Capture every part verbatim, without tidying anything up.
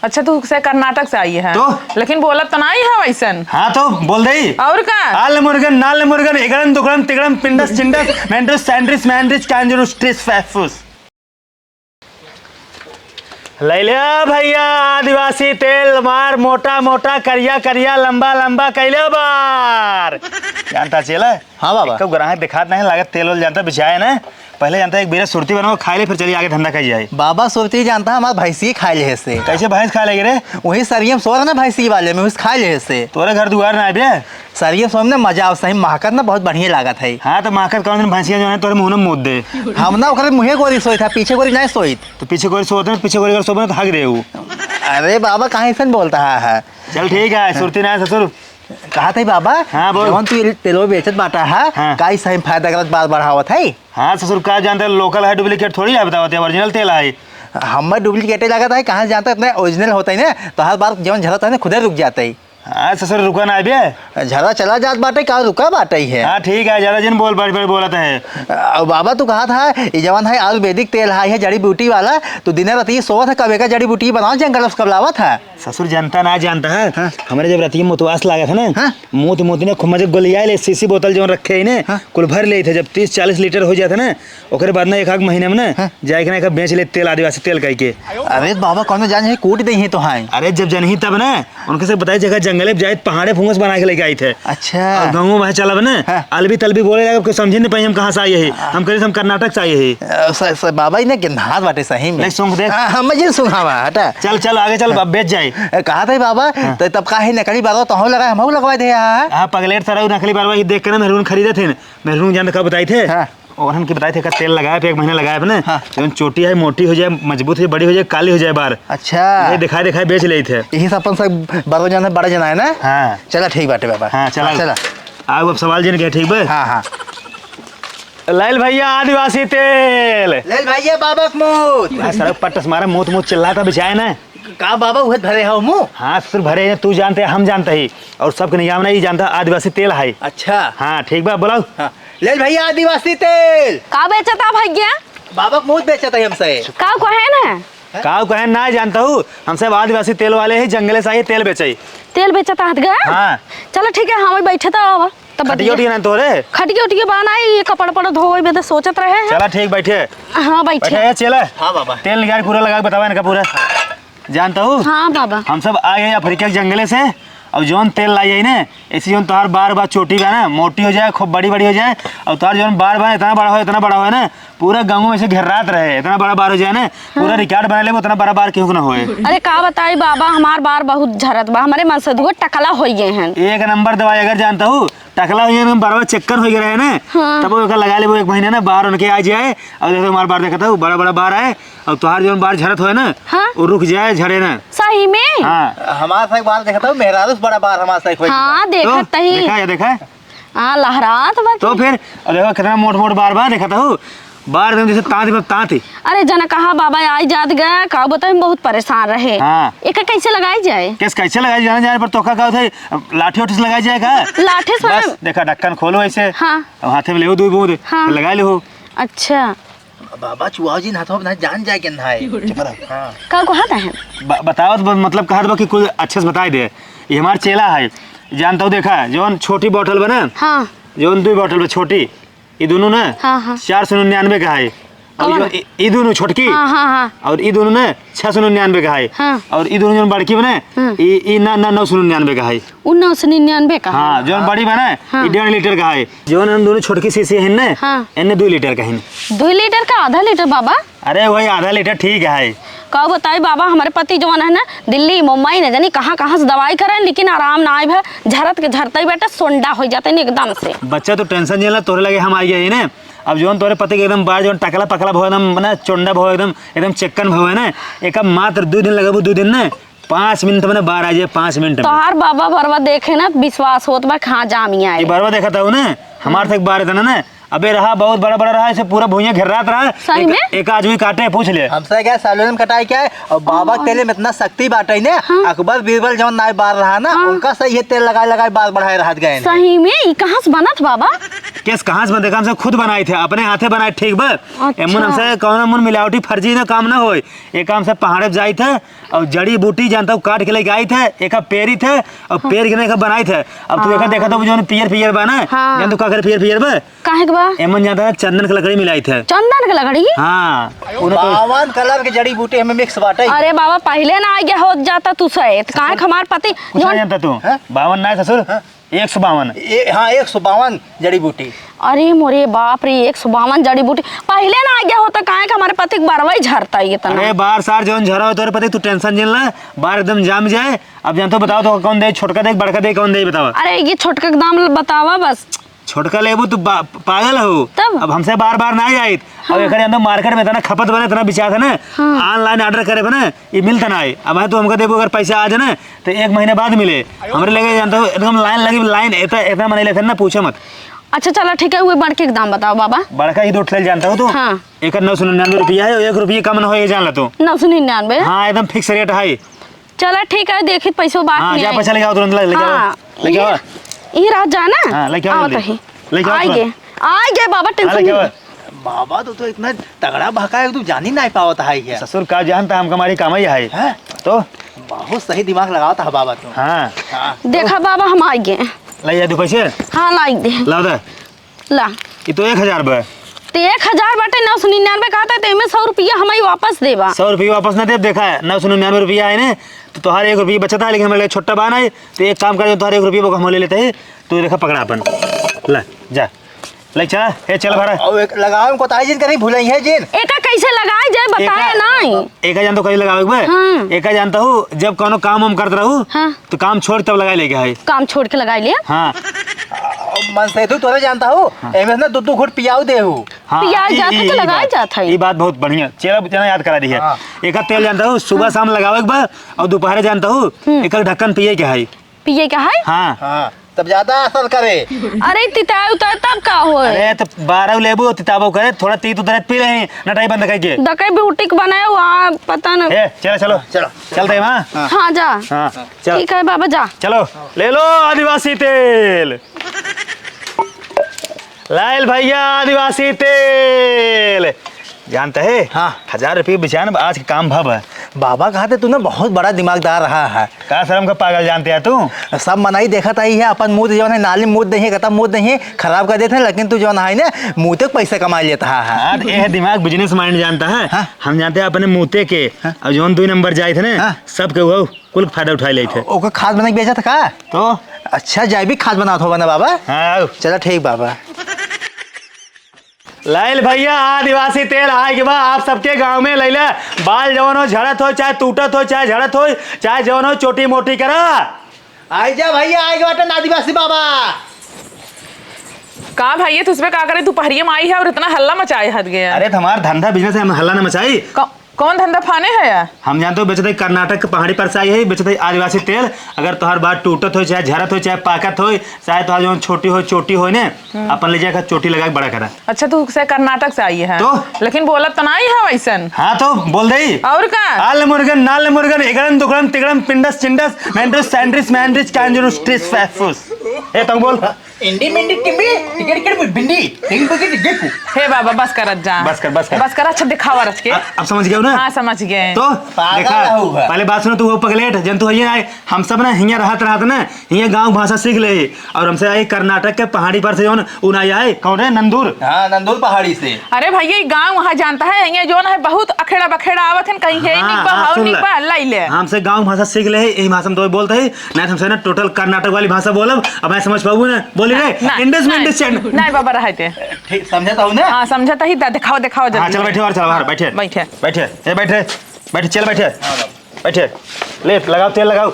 अच्छा, तू से कर्नाटक से आई है? तो? लेकिन बोलत तो नाहीं है वैसन। हाँ, तो बोल दे। और का? आल मुर्गन, नाल मुर्गन, इगड़न, दुगड़न, तिगड़न, पिंडस, चिंडस, मैंड्रिस, सैंड्रिस, मैंड्रिस, कैंजरूस, ट्रिस, फैफुस। ले ले भैया, आदिवासी तेल मार, मोटा, मोटा, करिया, करिया, लंबा, लंबा, कैले बार। जानता चेला? हाँ बाबा। कब ग्राहक दिखात नहीं, लागत तेल वेल जानता बिछाए ना। पहले जानता एक बेरा सुरती बनाओ, खाए ले, फिर चलिए आगे धंधा करी जाए। बाबा सुरती जानता हमार भैंसी खाए ले से। कैसे भैंस खाए लगे रे? वही सरियम सोर ना भैंसी वाले में, उस खाए ले से। तोरे घर दुआर ना आबे? सरियम सोर में ना मजा आव, सही महकत ना बहुत बढ़िया लागत है। हाँ, तो महकत कौन दिन भैंसिया जो है तोरे मुंह में मूत दे। हम ना ओकरे मुँहे गोरी सोई था, पीछे गोरी नहीं सोई। तो पीछे गोरी सोते हैं, पीछे गोरी अगर सोबे ना तो हग दे वो। अरे बाबा, कहाँ ऐसन बोलता है? चल ठीक है, सुरती ना है ससुर। कहा थे बाबा? हाँ, बोल। जवन तू ये तेलवा बेचत बाटा है, हाँ। का ई सही फायदा गलत बार बढ़ावत है? हाँ ससुर, का जानते हैं, local है, duplicate थोड़ी है, बतावत है, original तेल है। हमें duplicate लागत है, कहाँ से जानते इतने original होता है ना, तो हर बार जवन झरत है ना, खुदे रुक जाते है। हाँ ससुर, रुका ना अबे। झरा चला जात बाटे, का रुका बाटे है? हाँ ठीक है, ज्यादा जिन बोल, बड़ बड़ बोलत है। अब बाबा तू कहा था, ये जवन है आयुर्वेदिक तेल है, है जड़ी बूटी वाला, तू दिने राती सोवत है, कब एका जड़ी बूटी बनाओ, जंगल से कब लावत है? ससुर जनता ना जानता है। हाँ। हमरे जब रतिया में मुतवास लागत है ना, हाँ। मूत मूत ने खूब मजे गोलियाए ले, शीशी बोतल जौन रखे है ने, हाँ। कुल भर लेइत है। जब तीस चालीस लीटर हो जात है ना, ओकरे बाद ना एक आध महीना में ना, हाँ। जाए के ना एक बेच ले तेल, आदिवासी तेल कह के। अरे बाबा, कौनो जान है, कूट दे ही तो है। अरे जब जनही तब ना, उनके से बताई जगह जंगले में जाइत, पहाड़े फूंगस बना के लेके आइत है। अच्छा। और गाँव में चलब ना, हाँ। अलबी तलबी बोले लगे, कोई समझे नहीं पाई हम कहाँ से आए हैं। हाँ। हम कहे हम कर्नाटक से आए हैं। अ, स-, स-, बाबा, इन्हें गिन्हार बाटे सही में। नहीं, सूंघ दे। हाँ, हम जिन सूंघावा, हटा। चल, चल, आगे चल, हाँ। अब बेच जाए। ए, कहा थे बाबा, हाँ। तो तब काहे नकली बारवा तोहू लगाए, हमहू लगवाए दे, हाँ? हाँ, पगलेट सरऊ नकली बारवा ही देख के ना मेहरून खरीदे थे ना। मेहरून जानते का बताई थे? हाँ। ओहन के बताई थे का तेल लगाए पे एक महीना लगाए पे ना। हाँ। जौन चोटी है, मोटी हो जाए, मजबूत हो जाए, बड़ी हो जाए, काली हो जाए बार। अच्छा। ये दिखाए, दिखाए बेच लेइत है। यही से अपन सब बारवा जान है, बड़ा जना है ना? हाँ। चला ठीक बाटे बाबा। हाँ, चला। हाँ, चला। आओ अब सवाल जिन के, ठीक बे? हाँ, हाँ। लाइल भैया आदिवासी तेल। लाइल भैया बाबा के मूत। भाई सड़क पट्टस मारा, मूत मूत चिल्लाता बिचाए ना। का बाबा उहत भरे हो मुँह? हाँ ससुर भरे हैं, तू जानते हैं, हम जानते ही। और सबके निगाह में नहीं जानता आदिवासी तेल है। अच्छा। हाँ ठीक बा, बोलाओ। हाँ। लाइल भैया आदिवासी तेल। का बेचता भैया? बाबा के मूत बेचता है हमसे। का कहे ना? काव कहे ना जानता हूँ, हम सब आदिवासी तेल वाले ही, जंगले से आई तेल बेचे। तेल बेचत हाथ गए? हाँ। चलो ठीक है, हम बैठे तो अब तब खटिया बतिया। उटिया ना तोरे? खटिया उटिया बा ना, ये कपड़ पड़ धोवे में तो सोचत रहे हैं। चला ठीक, बैठे। हाँ, बैठे। बैठे है, चला। हाँ बाबा। तेल निकाल पूरा लगा के बतावा इनका पूरा। जानता हूँ? हाँ बाबा। हम सब आ गए अफ्रीका के जंगले से, और जौन तेल लाई है ना, ऐसी जौन तोहार बार बा चोटी बा ना, मोटी हो जाए, खूब बड़ी बड़ी हो जाए, और तोहार जौन बार बा इतना बड़ा हो, इतना बड़ा हो ना, पूरा गाँव में से घेर्रात रहे, इतना बड़ा बार हो जाए ना, पूरा हाँ। रिकॉर्ड बना ले, उतना बड़ा बार केहू के ना होए। अरे का बताई बाबा, हमार बार बहुत झरत बा, हमरे मन से दुगो टकला होइ गए हैं। एक नंबर दवाई अगर जानता हूँ, टकला होइ गए, बारवा चक्कर होइ गए रहे ना, हाँ। तब ओकर लगा लेबो एक महीना ना, बार उनके आ जाए, और देखो हमार बार देखता हूँ, बड़ा बड़ा बार आए, और तोहार जौन बार झरत होए ना, हाँ। वो रुक जाए, झरे ना। सही में? हाँ। हमार से एक बार देखता हूँ, मेहरारू से बड़ा बार हमार से एक होए। हाँ, देखत तो, तही। देखा, ये देखा? हाँ, लहरात बा तो। फिर, अब देखो, कितना मोट मोट बार बा, देखत हऊ? बार एकदम जैसे तांती पर तांती। अरे, जना कहा बाबा आई जात गया, का बताई, हम बहुत परेशान रहे। हाँ। एका कैसे लगाई जाए? कैसे, कैसे लगाई जाए, जाने पर तोका का होता है, लाठी ओठी से लगाई जाए का? लाठी से बस, ना। देखा, ढक्कन खोलो ऐसे, हाँ। अब हाथे में लेहो दो बूंद, हाँ। फिर लगाई लेहो। अच्छा। बाबा, चुआव जी, ना तो अपना जान जाए के ना है। चुप रह। हाँ। का कहत है? ब-, बतावत ब-, मतलब कहत बा कि कुछ अच्छे से बताई दे। ये हमार चेला है, जानता हूँ, देखा, जौन छोटी बॉटल बा ना, हाँ। जौन दुई बॉटल बा छोटी, ई दुनू ना, हाँ, हाँ। चार सौ निन्यानवे का है। और कौन? जो ई, ई दुनू छोटकी, हाँ, हाँ, हाँ। और ई दुनू ना, छह सौ निन्यानवे का है। हाँ। और ई दुनू जौन बड़की बा ना, हाँ। ई, ई ना, ना, नौ सौ निन्यानवे का है। उ नौ सौ निन्यानवे का है। हाँ, जौन बड़ी बा ना, हाँ। ई डेढ़ लीटर का है। जौन हम दुनू छोटकी शीशी है ना, हाँ। एने दुई लीटर का है। दुई लीटर का आधा लीटर बाबा? अरे, वही आधा लीटर ठीक है। का बताई बाबा, हमारे पति जौन है ना, दिल्ली, मुंबई, न जानी कहाँ, कहाँ से दवाई करें, लेकिन आराम ना आए भा, झरत के झरते ही बेटा सोंडा हो जाते हैं एकदम से। बच्चा, तू tension नहीं ला, तोरे लगे हम आ गए ना। अब जौन तोरे पति के एकदम बार जौन टकला पकला भवे, एकदम ना चोंडा भवे, एकदम, एकदम चेक्कन भवे ना, एक मात्र दो दिन लगेबू, दो दिन ना, पाँच मिनट में ना बार आ जाए, पाँच मिनट में। तोहार बाबा बरवा देखे ना, विश्वास होत बा, कहाँ जामी आए। ये बरवा देखत हऊ ना, हमार तक बार इतना ना, अबे रहा, बहुत बड़ा बड़ा रहा, ऐसे पूरा भुइयां घेर्रात रहा। सही एक, में? एक आदमी काटे, पूछ ले। हमसे क्या सैलून में कटाई क्या है? और बाबा के हाँ। तेल में इतना शक्ति बाटे ने, हाँ। अकबर बीरबल जौन नाई बार रहा ना, हाँ। उनका से ये तेल लगाए लगाए बार बढ़ाए रहत गए ने। सही में? ई कहाँ से बनत बाबा? केस कहाँ से बनते? हमसे खुद बनाई थे, अपने हाथे बनाई, ठीक बा? अच्छा। एमन हमसे कौनो मन मिलावटी फर्जी ना काम ना होए। एक काम से पहाड़े पे जाई थे और जड़ी बूटी जानता हूँ काट के लेके आई थे, एक पेरी थे और पेर के ना एक बनाई थे। अब तू एक देखा तो जो पियर पियर बा ना, हाँ। जान तू का करे पियर पियर बा? काहे के बा? एमन जानता है चंदन के लकड़ी मिलाई थे। चंदन के लकड़ी? हाँ। उन्हें तो बावन कलर के जड़ी बूटी हमें मिक्स बाटे। अरे बाबा, पहिले ना आ गया होत जाता तू से, तो काहे के हमार पति कुछ ना जौन जानता तू? हैं? बावन ना है ससुर, हैं? एक सौ बावन। ए, हाँ, एक सौ बावन जड़ी बूटी। अरे मोरे बाप रे, एक सौ बावन जड़ी बूटी। पहिले ना आ गया होता, काहे के हमारे पति के बरवा ही झरता ये तना। अरे बार सार जौन झरा हो तोरे पति, तू टेंशन जिन ला, बार एकदम जाम जाए। अब जान तो बताओ तो कौन दे, छोटका दे, बड़का दे, कौन दे बतावा? अरे ये छोटका के दाम बतावा बस। छोटका लेबू तू बा-, पागल हो। तब? अब हमसे बार बार ना आइत। अब हाँ। एकर अंदर मार्केट में इतना खपत बने, इतना बिचात है ना, हाँ। ऑनलाइन ऑर्डर करे बने, ये मिलता ना है। अब है तू हमको देबू अगर पैसा आज ना, तो एक महीने बाद मिले। हमरे लगे जानता हूँ, एकदम लाइन लगी, लाइन इतना, इतना मने लेते हैं ना, पूछो मत। अच्छा चला ठीक है, वो बड़के के दाम बताओ बाबा। बड़का ही दो ठेल जानता हूँ तू। हाँ। एक नौ सौ निन्यानवे रुपया है, एक रुपये कम ना हो, ये जान ला तू। नौ सौ निन्यानवे? हाँ, एकदम फिक्स रेट है। चला ठीक है, देखित पैसो बात हाँ, नहीं जा आई। पैसा लेके आओ तुरंत, ले, लेके आओ। हाँ, लेके आओ। ये, ये रहा जाना। हाँ, लेके आओ आओ जल्दी। तही। लेके आओ आइगे, तुरंत। आइगे बाबा, हाँ, टेंशन लेके आओ। नहीं। बाबा तो, तो इतना तगड़ा भका है, तू जानी नहीं पावत है ये। ससुर का जानता, हमका मारी काम ही है। हैं? तो? बहुत सही दिमाग लगावत है बाबा तू। हाँ। हाँ। देखा बाबा, हम आइगे। ले जा दो पैसे। हाँ, लाई दे। लाओ दे। ला। ये तो एक हजार बा। ते एक हजार बाटे, नौ सौ निन्यानवे कहता है, तो एमे सौ रुपया हमारी वापस देबा। सौ रुपया वापस ना देब, देखा है, नौ सौ निन्यानवे रुपया है ने, तो तोहार एक रुपया बचता है, लेकिन हमारे लिए छोटा बा ना, तो एक काम कर, जो तोहार एक रुपया वो हम ले लेते हैं, तू देखा पकड़ा अपन, ला, जा, ले चला, ए चल भरा। और एक लगाओ, कोताही जिन करी, भुलई है जिन। एका कैसे लगाए जाए, बताए एका, नहीं। एका जानता हूँ कैसे लगावे के बा? हाँ। एका जानता हूँ, जब कौनो काम हम करत रहू, हाँ। तो काम छोड़ तब लगाए लेके आई। काम छोड़ के लगाए ले? हाँ। मन से तू तोरे जानता हूँ, हाँ। एमे से ना दू दू घूंट पियाऊ दे हूँ। हाँ, पियाऊ ई, जात है ई, तो ई लगाए बात, जात है। ई बात बहुत बढ़िया। चेला जना याद करा दी है। हाँ। एका तेल जानता हूँ, सुबह शाम लगावे के बा, और दोपहरे जानता हूँ, हम्म। एका ढक्कन पिए के है। पिए के है? हाँ। हाँ, तब ज्यादा असर करे। अरे तिताई उताई तब का होए? अरे तो बारह लेबू तिताबो करे, थोड़ा तीत उतरत पी रहे, नटाई बंद करके। दके ब्यूटी के बनाए हुआ, पता न। ए, चलो, चलो। चलो। चलते हैं वहाँ। हाँ। हाँ, जा। हाँ, चल। ठीक है बाबा, जा। चलो, ले लो आदिवासी तेल। लाइल भैया आदिवासी तेल। जानते है? हाँ। हजार रुपये बिचान आज के काम भव है। बाबा कहा थे, तू ना बहुत बड़ा दिमागदार रहा है। का शर्म का पागल जानते है तू? सब मनाई देखत आई है, अपन मुंह जौन है, नाली मुंह दही, कतम मुंह दही, खराब कर देते हैं, लेकिन तू जौन है ना, मुंह तक पैसा कमा लेता है। हाँ, तो यह दिमाग business mind जानता है। हाँ। हम जानते हैं अपने मुंह के, हाँ। और जौन दो नंबर जाए थे ना, हाँ। सबके वो कुल फायदा उठाए लेते हैं। ओकर खाद बना के बेचत का? तो? अच्छा, जैविक खाद बनावत होगा ना बाबा? हाँ, आओ। चला ठीक बाबा। लाइल भैया, आदिवासी तेल आए के बा आप सबके गांव में लैले। बाल जवन हो झड़त हो, चाहे टूटत हो, चाहे झड़त हो, चाहे जवन हो चोटी मोटी करा। आई जा भैया, आए के बाटन आदिवासी बाबा। का भैया, तुझ पे का करे, दोपहरिया में आई है और इतना हल्ला मचाए हद गया। अरे, तो हमार धंधा business है, हम हल्ला ना मचाई। कौ-, कौन धंधा फाने है यार? हम जानते हो, बेचते कर्नाटक के पहाड़ी पर से आई है, बेचते आदिवासी तेल। अगर तोहार बाल टूटत हो, चाहे झरत हो, चाहे पाकत हो, चाहे तोहार जवन छोटी हो, चोटी हो ने, हम्म। अपन ले जाकर चोटी लगा के बड़ा करा। अच्छा, तू से कर्नाटक से आई है? तो? लेकिन बोलत तो नहीं है वैसन। हाँ, तो बोल दे। और का? आल मुर्गन, नाल मुर्गन, इगड़न, दुगड़न, तिगड़न, पिंडस, चिंडस, मैंड्रिस, सैंड्रिस, मैंड्रिस, कैंजरूस, ट्रिस, फैफूस। ए, तुम बोल। इंडी, मिंडी, टिम्बी, टिकट, टिकट, बिंडी, टिंग, टिकट, देखो। हे बाबा, बस करत जा। बस कर, बस कर। बस कर, अच्छा दिखावा रच के। अब, अब समझ गए हो ना? हाँ, समझ गए। तो? पागल देखा, हुआ। पहले बात सुनो, तू वो पगलेट, जन तू ये आए, हम सब ना हियाँ रहत रहत ना, हियाँ गाँव भाषा सीख ले, और हमसे आई कर्नाटक के पहाड़ी पर से जौन उ ना आए, कौन रे, नंदूर? हाँ, नंदूर पहाड़ी से। अरे भैया, ये गाँव वहाँ जानता है, हियाँ जौन है बहुत अखेड़ा बखेड़ा आवत है, कहीं है हाँ, निक बा, हाँ, हाउ सुन निक ले। बा, लाई ले। हमसे गाँव भाषा सीख ले, यही भाषा में तो बोलते हैं, नहीं तो हमसे ना total कर्नाटक वाली भाषा बोलब, अब मैं समझ पाऊँ ना, बोली रे, ना, इंडस ना, में इंडस चैन। नहीं बाबा, रहते। ठीक, समझता हूँ ना? हाँ, समझता ही, दा-, दिखाओ, दिखाओ हाँ, जल्दी। चल बैठे और चल बाहर, बैठे। बैठे। बैठे। ए, बैठे, बैठे, चल बैठे। हाँ, बाबा। बैठे, ले, लगाओ, तेल लगाओ,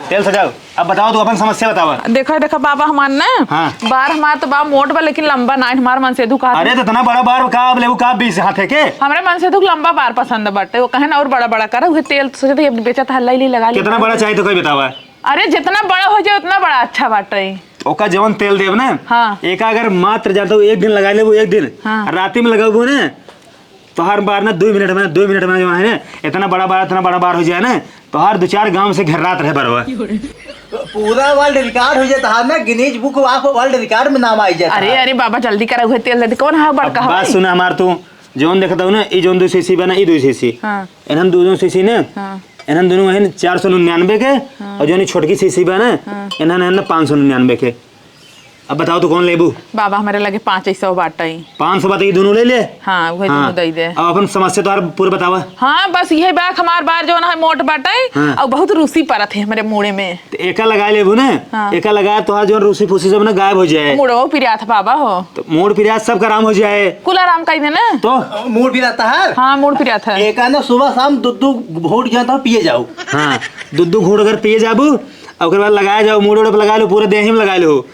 तेल सजाओ। अब बताओ, तू अपन समस्या बतावा। देखा, देखा बाबा, हमार ना, हाँ। बार हमार तो बा मोट बा, लेकिन लंबा ना, हमार मन से दुखा। अरे, तो इतना बड़ा बार का, अब लेबू का, बीस हाथ है के? हमरे मन से दुख लंबा बार पसंद बाटे, वो कहे ना और बड़ा बड़ा करा, उहे तेल सोचे थे, अब बेचत है, ले, ले, लगा ले। कितना बड़ा चाहिए तो कोई बतावा। अरे, जितना बड़ा हो जाए, उतना बड़ा अच्छा बाटे। ओका जवन तेल देब ना, हाँ। एका अगर मात्र जानता हूँ, एक दिन लगा लेबू, एक दिन, हाँ। राती में लगाबू ना, तोहार बार ना दुइ मिनट में, दुइ मिनट में जो है ना, इतना बड़ा बार, इतना बड़ा बार हो जाए ना, तोहार दो चार गांव से घेर्रात रहे बरवा। पूरा world record हो जाए तोहार ना, Guinness Book of World Record में नाम आई जाए अरे, तोहार। अरे बाबा, जल्दी करा, उहे तेल दे दे। कौन है बड़का अब बात हवाई? सुन हमार तू, जौन देखत हूँ ना, ई जौन दो सीसी बा ना, ई दो सीसी। हाँ। इन्हन दोनों सीसी ना, हाँ। इन्हन दोनों है चार सौ निन्यानवे के, हाँ। और जौन ई छोटकी सीसी बा ना, हाँ। इन्हन है ना पाँच सौ निन्यानवे के। अब बताओ तो कौन लेबू? बाबा, हमरे लगे पाँच सौ बाटइ। पाँच सौ बाटइ, ई दोनों ले ले। हाँ, उहे हाँ। दोनों दइ दे। अब अपन समस्या तोहार पूरा बतावा। हाँ, बस इहे बा, हमार बार जौन है मोट बाटइ हाँ। और बहुत रूसी परत है हमरे मूड़े में। तो एका लगा लेबू ना, हाँ। एका लगा तोहार जौन रूसी फूसी सब ना गायब हो जाए। मूड़ो पिरात बाबा हो। तो मूड़ पिरात सबका आराम हो जाए। कुल आराम कइ दे ना। तो? मूड़ पिरात है? हाँ, मूड़ पिरात है। एका ना सुबह शाम दो दो घूंट जो है तो पिए जाओ। हाँ, दो दो घूंट अगर पिए जाबू, और ओकर बाद लगाए जाओ, मूड़ उड़ पे लगा लो, पूरे देह में लगा लो।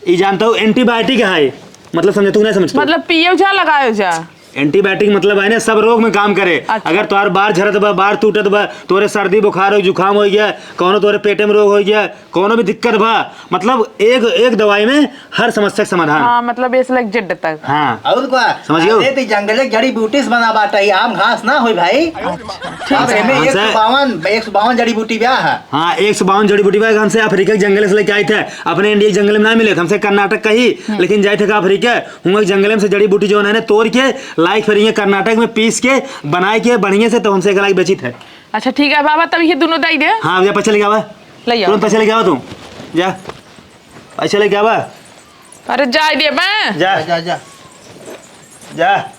ई जानता हूँ एंटीबायोटिक है, मतलब समझे तू, नहीं समझ तू? मतलब पियो जा, लगायो जा। एंटीबायोटिक मतलब है ना, सब रोग में काम करे। अच्छा। अगर तोहार बार झरत बा, बार टूटत बा, तोरे सर्दी बुखार हो, जुकाम हो गया, कौनो तोरे पेटे में रोग हो गया, कौनो भी दिक्कत बा, मतलब एक, एक दवाई में हर समस्या का समाधान। हाँ, मतलब इस लग जिड तक। हाँ। और का? समझ गयो? अरे, तो जंगले के जड़ी बूटी से बना बाटा, ई आम घास ना होई भाई। अच्छा। अब एमे हाँ, एक सौ बावन, एक सौ बावन जड़ी बूटी बा है। हाँ, एक सौ बावन जड़ी बूटी बा, हमसे अफ्रीका के जंगल से लेके आए थे। अपने इंडिया के जंगल में ना मिले, हमसे कर्नाटक का ही, हम्म। लेकिन जाए थे का अफ्रीका, हुआ के जंगल में से जड़ी बूटी जो है ना तोड़ के लाइक फिर ये कर्नाटक में पीस के बनाए के बढ़िया से, तो हमसे एक लाइक बेची थे। अच्छा, ठीक है बाबा, तब ये दोनों दे दे। हाँ, जा पैसा लेके आवा। ले आओ। तुरंत पैसा लेके आवा तू। जा, पैसा लेके आवा। अरे जाए दे बे। जा। जा, जा, जा। जा।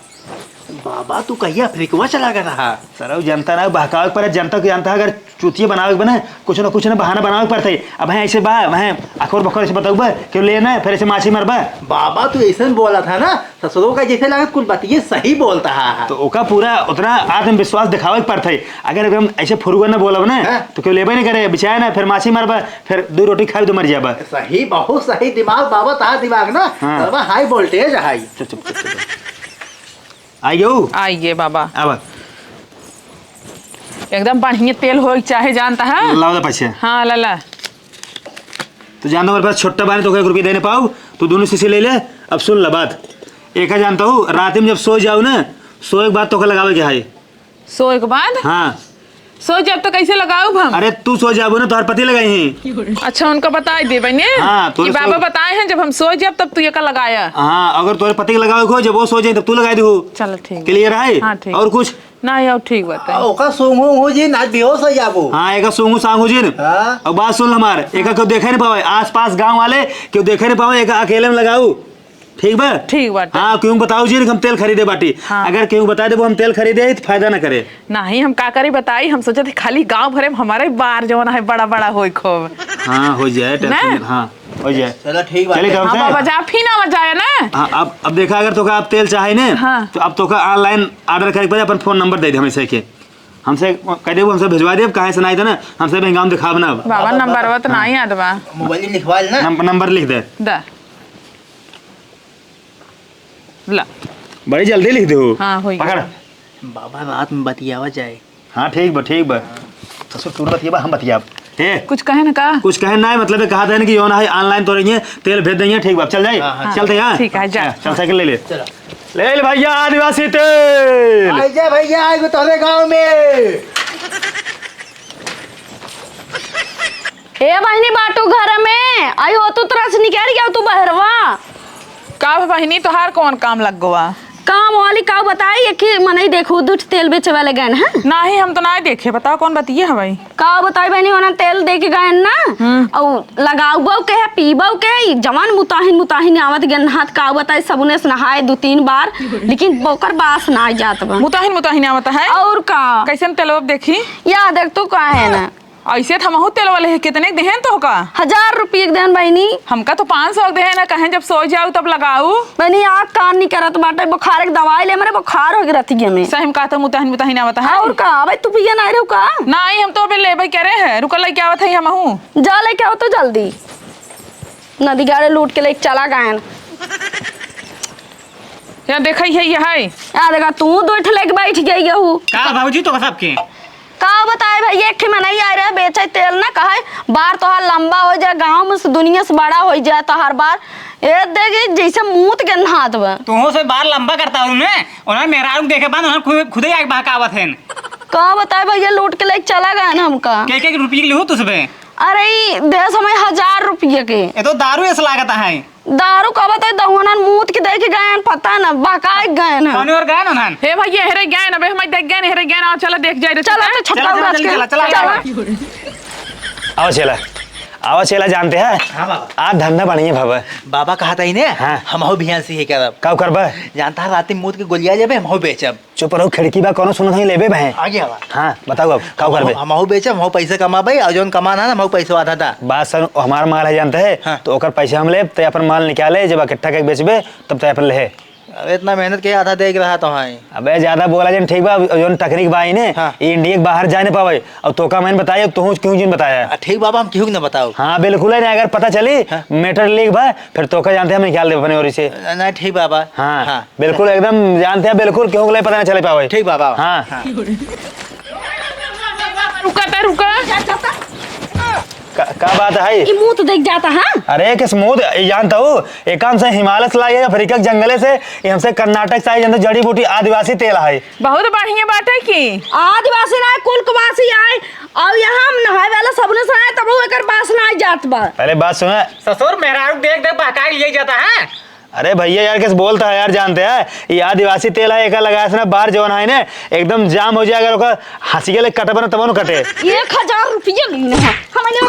बाबा, तू कहिया अफ्रीकवा चला गया रहा? सरऊ जनता ना बहकावे के परे, जनता के जानता है, अगर चूतिया बनावे के बने, कुछ ना कुछ ना बहाना बनावे के पड़ते। अब हैं ऐसे बा, वहें अखोर बखोर ऐसे बताऊ बा, क्यों ले ना, फिर ऐसे माछी मरबा। बाबा, तू ऐसे बोला था ना, ससुरो का जैसे लागत कुल बतिये सही बोलता है। तो ओका पूरा उतना आत्मविश्वास दिखावे के पड़त है। अगर एकदम ऐसे फुरुआ न बोलब ना, हाँ। तो क्यों लेबे नहीं करे, बेचारा ना, फिर माछी मरबा, फिर दो रोटी खाए तो मर जाबा। सही, बहुत सही दिमाग बाबा, तार दिमाग ना, हाँ। बाबा high voltage है। चुप, चुप, चुप, चुप। आई गयो? आई गे बाबा। अब एकदम बढ़िया तेल हो चाहे जानता है। लाओ दा पैसे। हाँ, ला, ला। तो जानता हूँ, मेरे पास छोटा बाने तो एक रुपये देने पाओ, तो दोनों शीशी ले ले। अब सुन ला बात, एक है जानता हूँ, रात में जब सो जाओ ना, सोए के बाद तोके लगावे के है। सोए के बाद? हाँ। सो जाब तो कैसे लगाउब हम? अरे तू सो जाबो ना, तोहर पति लगाई हैं। अच्छा, उनका बताई देबे ने हाँ, कि तोरे बाबा सो- बताए हैं, जब हम सो जाब तब तू एका लगाया। हाँ, अगर तोहरे पति के लगावे को, जब वो सो जाए तब तू लगाई दू। चलो ठीक। Clear है? हाँ, ठीक। और कुछ? नहीं, और ठीक बात है। आ, ओका सूंघू हो जी, ना बेहोश हो जाबो। हाँ, एका सूंघू सांघू जी ने। हाँ। अब बात सुन हमार, एका हाँ। क्यों देखे नहीं पावे, आसपास गाँव वाले क्यों देखे नहीं पावे, एका अकेले में लगाऊ। ठीक बा? ठीक बाटे। हाँ, क्यों बताओ जी, हम तेल खरीदे बाटी। हाँ। अगर क्यों बता देबो हम तेल खरीदे, तो फायदा ना करे। नहीं, हम का करी बताई, हम सोचे थे खाली गाँव भरे में हमारे बार जवन है बड़ा बड़ा होई खूब। हाँ, हो जाए, tension ना? मत, हाँ, हो जाए। चलो, ठीक बात चलिए, है। तब हाँ, से बाबा, जा, फिर ना जाए ना। हाँ, अब, अब देखा, अगर तोका आप तेल चाहे ने, हाँ। तो अब तोका online order करे के पड़े, अपन phone number दे दे हमें से के। हमसे कह देबो, हमसे भिजवा देब, कहाँ से ना आई था ना, हमसे भी गाँव दिखाब ना अब। बाबा, बाबा, नंबर बाबा। तो हाँ। नहीं याद बा। Mobile में लिखवा लेना। नंबर, नंबर लिख दे। दा। ला। बड़ी जल्दी लिख दे हो। हाँ, होई पकड़। गया। बाबा, रात में बतियावा जाए। हाँ, ठीक बा, ठीक बा। ससुर, तू ना बतियाबा, हम बतियाब। ए, कुछ कहे न का? कुछ कहे ना, मतलब ये कहा था ना कि योन है, online तो रही है, तेल भेज देंगे, ठीक बा, चल जाए। हाँ, हाँ। चलते हैं। ठीक है, जा। चल, साइकिल ले ले। चलो। ले ले भैया, आदिवासी तेल। आई जा भैया, आज तोहरे गाँव में। ए बहिनी, बाटू घर में? आई हो तू, तरह से निकल गया तू बहरवा। का बहिनी, तोहार कौन काम लग गवा? काम वाली का बताई, एक ही मनई देखू, दूठ तेल बेचे वाले गए हैं। नाही, हम तो ना देखे, बताओ कौन बतिये हवाई। का बताई बहिनी, ओना तेल दे के गए ना, हम्म। और लगाउबो के है, पीबो के, ई जवान मुताहिन, मुताहिन आवत गन हाथ, का बताई, सबुने से नहाए दो तीन बार, लेकिन ओकर बास ना जात बा। मुताहिन, मुताहिन आवत है? और का? कैसन तेल अब देखी? या देख तू, का है ना, ऐसे त हमहू तेल वाले है, कितने के देहेन तोहका? हजार रुपये के देहेन बहिनी। हमका तो पाँच सौ के देहेन, कहेन जब सो जाऊ तब लगाऊ। बहिनी, आँख कान नहीं करत बाटे, बुखार के दवाई ले, मेरे बुखार हो गई रतिया में। सही में कहा तो मुताहिन, मुताहिन आवत है। और का, अबे तू पिया नहीं रहू का? नहीं, हम तो अबे लेबे करे है, रुकल लेके आवत है हमहू। जा लेके आओ तो जल्दी। नदी गाड़े लूट के लेके चला गए। या देखा ही है, ये है। या देखा, तू दो ठे लेके बैठ गई हूँ। का बाबूजी तो सबके? का बताए भइया, एक ठे मनई आए रहे बेचे तेल ना, कहे बार तोहार लंबा होइ जाए, गाँव में से दुनिया से बड़ा होइ जाए तोहार बार। ए देखी जैसे मूत के नहात बा। तुहों से बार लंबा करता हूँ मैं, उन्हें मेहरारू देखे बाद उन्हें खुद, खुदे आके बहकावत हैं। का बताए भइया, लूट के लेके चला गए ना हमका। के के रुपये के लिहू तुझसे? अरे ई देस हमें हजार रुपये के। ये तो दारू ऐसा लागत है। दारू का बताए, दहुनन मूत के देख गए हैं, पता ना बहकाए गए हैं। कौन और गए ना? हे भइया, हेरे गए ना बे, हमें देख गए ना, हेरे गए ना, चला देख जाए रे, चला चला। तो छोटका चला, उराज चला, के। चला, चला, चला। चला। आवा चला, आवा चला, जानते हैं? हाँ बाबा। आज धंधा बढ़िया भवा। बाबा कहत ही ने, हाँ। हमहू बिहान से ही करब। का करबा? जानता है, राती मूत के गोलिया लेबे, हमहू बेचब। चुप रहो, खिड़की बा, कौनो सुनत नहीं लेबे बहे। आगे आवा। हाँ, बताओ अब, का करबे? हमहू बेचब, हमहू पैसा कमाबे, और जौन कमाना है ना, हमहू पैसा आधा दा। बात सुन, हमार माल है जानते हैं, हाँ। तो ओकर पैसा हम लेब, ते अपन माल निकाले, जब इकट्ठा करके बेचबे, तब ते अपन लेहे। अरे इतना मेहनत के आधा दे के रहा तो है। अबे ज्यादा बोला जन, ठीक बा, जौन टकरी के बा ही ने, हाँ। ये इंडिया के बाहर जाए नहीं पावे, और तोका मैंने बताया, तू क्यों जिन बताया? आ, ठीक बाबा, हम केहू के ना बताओ। हाँ, बिल्कुल है ना, अगर पता चली, हाँ। मैटर लीक बा, फिर तोका जानते हैं, हम निकाल देब अपने ओरी से। नहीं, ठीक बाबा। हाँ, हाँ। बिल्कुल, एकदम जानते हैं, बिल्कुल केहू के लिए पता ना चले पावे। ठीक बाबा। हाँ। हाँ। रुका ता, रुका। का, का बात है? ई मूत देख जाता, हाँ? अरे, किस मूत? ई जानता हूँ, एकान से हिमालय से लाई है, अफ्रीका के जंगले से, ये हमसे कर्नाटक से आई, जानते, जड़ी बूटी आदिवासी तेल है। बहुत बढ़िया बात है कि आदिवासी ना है, कुलकवासी आए, और यहाँ हम नहाए वाला सबने से आए, तब वो एकर बास ना जात बा। पहले बात सुना। ससुर, मेहरारू देख देख बहका के लिए जाता है। अरे भइया यार, कैसे बोलता है यार, जानते हैं, ये आदिवासी तेल है, एका लगाए से ना बार जवन है ने, एकदम जाम हो जाए, अगर ओकर हंसी के लिए कटबे ना, तब न कटे। एक हजार रुपया लेने हैं, हमने